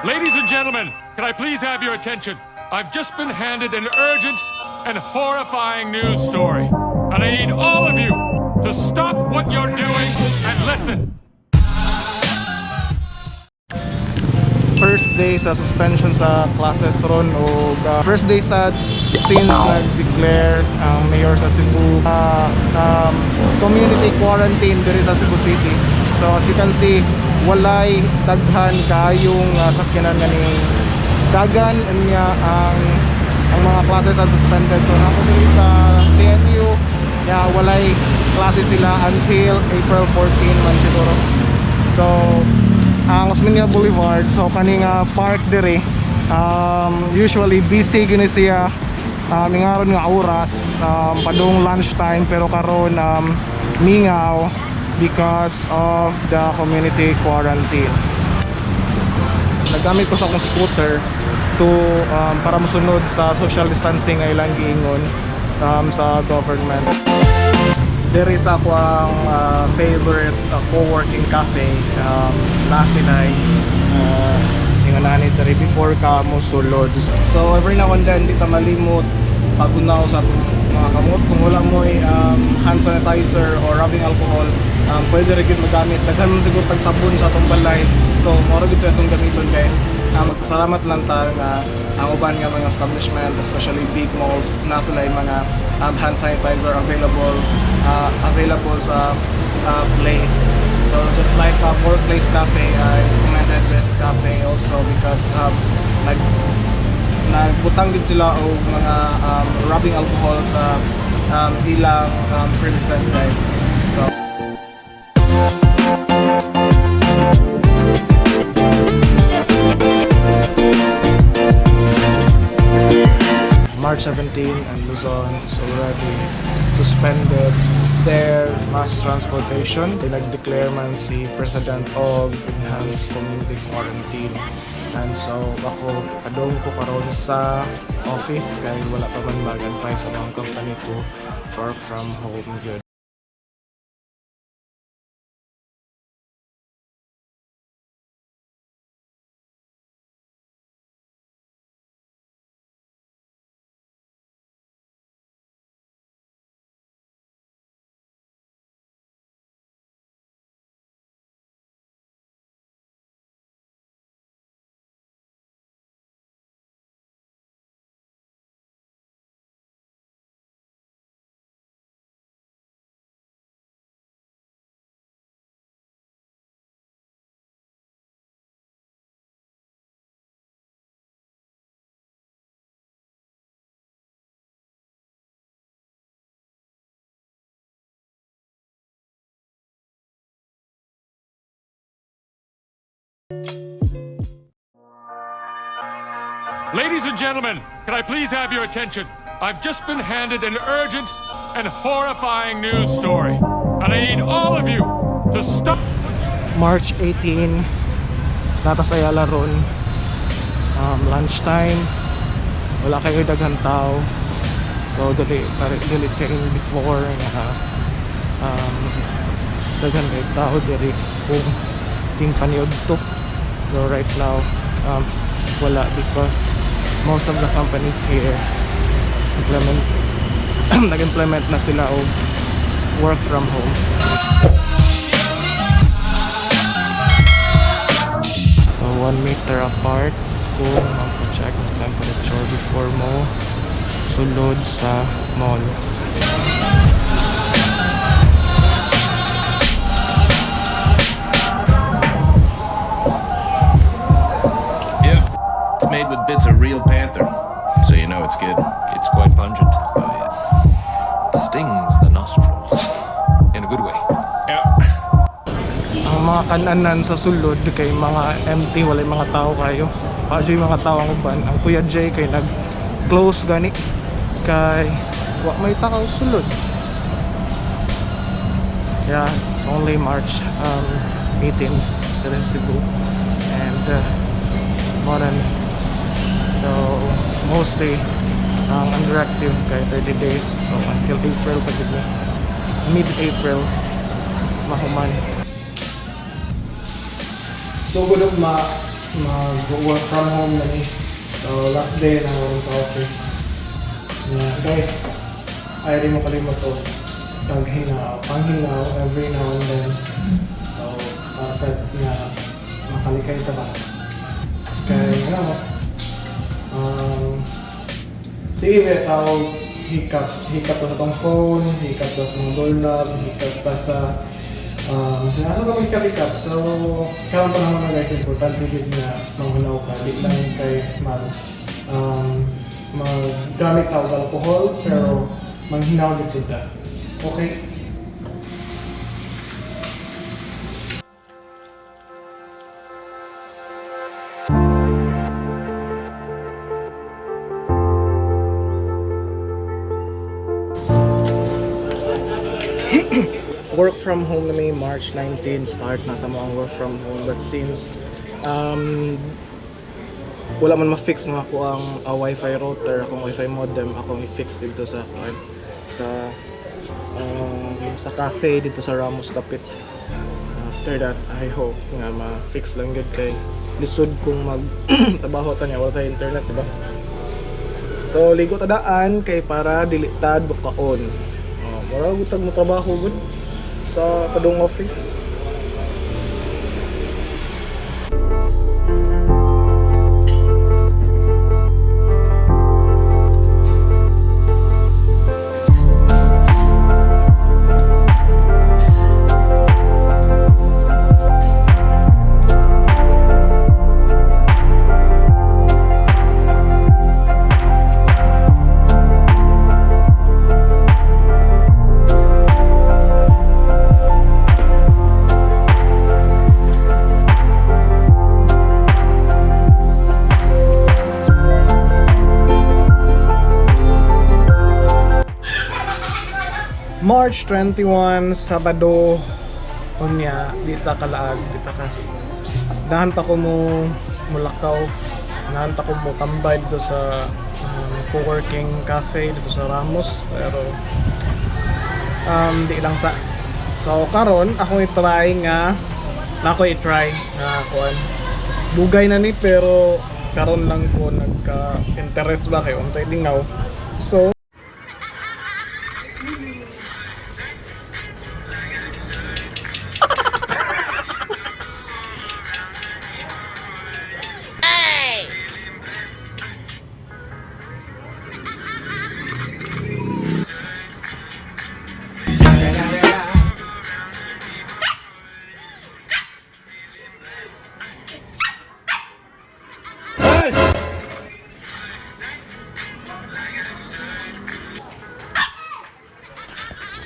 Ladies and gentlemen, can I please have your attention? I've just been handed an urgent and horrifying news story. And I need all of you to stop what you're doing and listen. First day sa suspension sa classes ron o first day sa since nag-declare ang mayor sa Cebu community quarantine diri sa Cebu City. So as you can see, walay daghan kaayong sakyanan nga ni dagan niya ang mga classes are suspended. So naa ko diri sa CNU ya, walay klase sila until April 14 man siguro. So ang Osmeña Boulevard, so kani nga park diri, usually busy gini siya ingaron nga oras padung lunchtime, pero karon mingaw because of the community quarantine. Naggamit ko sa akong scooter to para mosunod sa social distancing nga ilang giingon sa government. There is ako ang favorite co-working cafe, Nasinay, ingon ani diri before ka mo sulod. So every now and then, di ta malimot pagunaw sa atong mga kamot. Kung wala mo hand sanitizer or rubbing alcohol, pwede rin gyud magamit. Daghan man siguro tag sabon sa atong balay, so mao ra gyud to atong gamiton, guys. Magpasalamat lang ta nga ang uban nga mga establishment, especially big malls, na sila yung mga hand sanitizer available sa place. So just like Workplace Cafe, I recommended this cafe also because nagbutang din sila og mga rubbing alcohol sa ilang premises, guys. So March 17 and Luzon is already suspended their mass transportation. Nag-declare man si President of enhanced community quarantine. And so ako, adong ko karon sa office kay wala pa man mag-advise ang mga company to work from home gyud. Ladies and gentlemen, can I please have your attention? I've just been handed an urgent and horrifying news story. And I need all of you to stop. March 18, naa ta sa Ayala ron, lunchtime, wala kayo daghan tao, so dili pare dili same before nga daghan kay tao diri kung ting paniud to. So right now wala because most of the companies here implement nag-implement na sila og work from home. So 1 meter apart kung magpa-check ng temperature before mo sulod sa mall. Yep. It's made with bits of real panther, so you know it's good. It's quite pungent. Oh, yeah. It stings the nostrils. In a good way. Yeah. Ang mga kananan sa sulod kay mga empty, walay mga tao kayo. Pa yung mga tao ang uban. Ang Kuya Jay kay nag-close gani kay wa may tao sulod. Yeah, it's only March 18 diri sa Cebu and modern. So mostly ang directive kay 30 days, so until April pa gid ni. Mid-April mahuman. So gud ma. Mag-work from home na ni. So, last day na ako sa office. Yeah, guys, ayaw din mo kalimot to. Paghinaw, panghinaw every now and then. So, para sa nga makalikay ta ba? Kay, ano, sige, may tawag hikap. Hikap ta sa tong phone, hikap ta sa mga doorknob, hikap ta sa nasa tong hikap-hikap. So, karon panahon na, guys, importante gid na manghinaw ka. Di lang kay maggamit ta og alcohol, pero manghinaw gid ta. Okay? Work from home na may March 19 start na sa mga work from home, but since wala man ma-fix nga ako ang wifi router, akong wifi modem, akong i-fix dito sa kuan, sa cafe dito sa Ramos Dapit. After that, I hope nga ma-fix lang gud kay lisod kung mag trabaho ta niya wala tayo internet, di ba? So ligo ta daan kay para dili ta bukaon. Oh, mura gud tag mo trabaho gud sa padung office. March 21, Sabado, unya, di ta kalaag, di ta kas. Dahan ta ko mo mulakaw, dahan ta ko mo tambay dito sa co-working cafe dito sa Ramos, pero di lang sa. So karon ako i-try nga, na ako i-try nga kuan. Dugay na ni, pero karon lang ko nagka-interest ba kay untay lingaw. So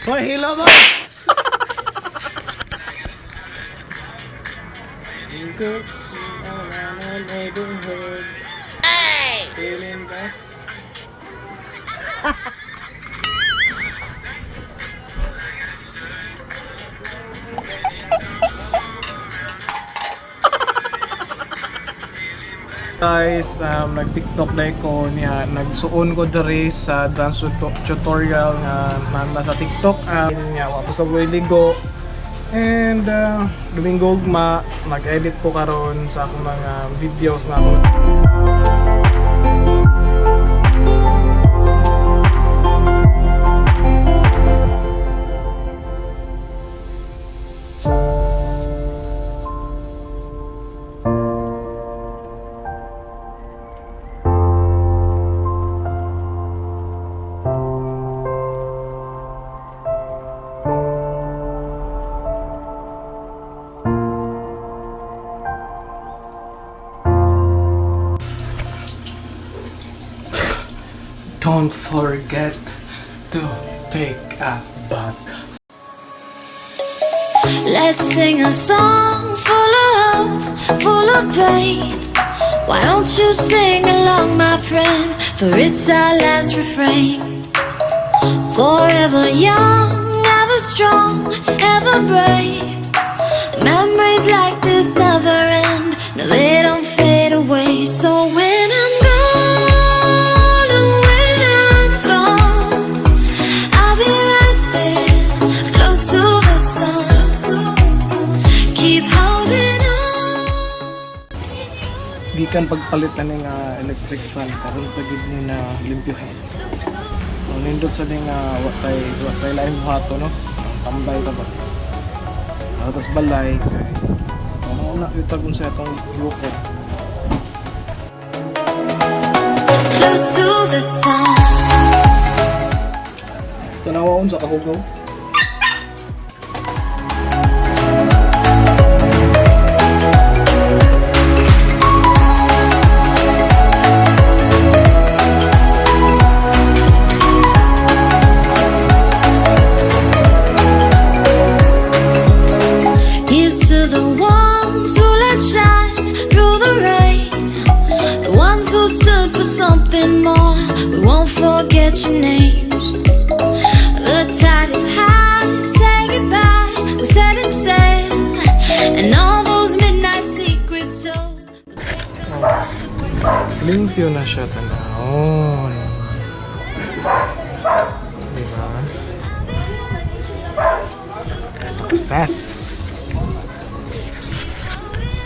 Hoy, hilo mo! Hey! Feeling best. Guys, nag-TikTok na ko niya, nagsuon ko diri sa dance tutorial nga na nasa TikTok. Niya, wa pa sa ligo. And Domingo ugma, mag-edit ko karon sa akong mga videos na ako. Don't forget to take a bath. Let's sing a song full of hope, full of pain. Why don't you sing along, my friend? For it's our last refrain. Forever young, ever strong, ever brave. Memories like this never end. No, they don't fade away. So when I'm gone, oh, when I'm gone, I'll be right there, close to the sun. Keep holding on. Gikan pagpalit na ning electric fan, karon pa gid ni na limpyohin. So, nindot sa ning wa tay laing buhato, no. Tambay ta ba. Tas balay kay ano na itag unsa atong yukot. Close to the sun. Tanawaon sa kahugaw. Here's to the ones who let shine through the rain. The ones who stood for something more. We won't forget your names. The tide is high, say goodbye. We're setting sail. And all those midnight secrets told. Limpyo na siya tanawon. Diba? Success!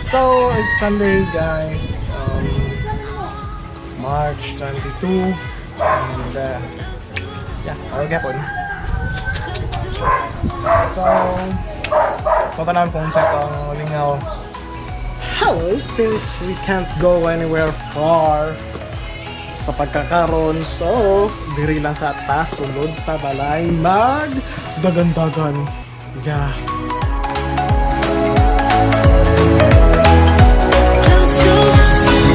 So, it's Sunday, guys. March 22. And, yeah, okay gyapon. So, punta namin kung sa itong lingaw. Hello, since we can't go anywhere far sa pagkakaron, so diri lang sa taas, sulod sa balay, mag dagan-dagan. Yeah. Close to the sun.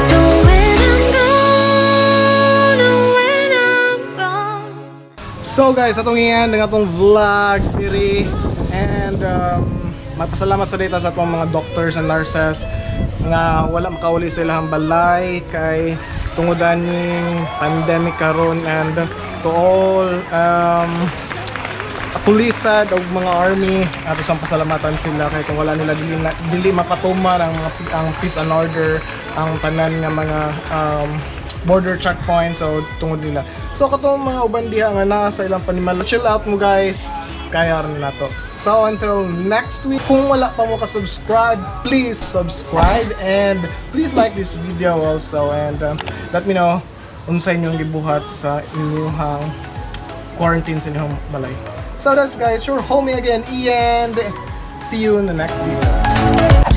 So when I'm gone, oh, when I'm gone. So guys, atong iyan ang atong vlog diri and magpasalamat sa data sa atong mga doctors and nurses nga wala makauli sa ilang balay kay tungod aning pandemic karon, and to all pulisad o mga army, ato sang pasalamatan sila kay kung wala nila, dili mapatuman ang peace and order, ang tanan nga mga border checkpoints. So tungod nila, so katong mga uban diha nga naa sa ilang panimala, chill out mo guys, kaya rin nato. So until next week, kung wala pa mo ka-subscribe, please subscribe and please like this video also, and let me know unsa inyong gibuhat sa inyong quarantine sa inyong balay. So that's, guys, your homie again, Ian. See you in the next video.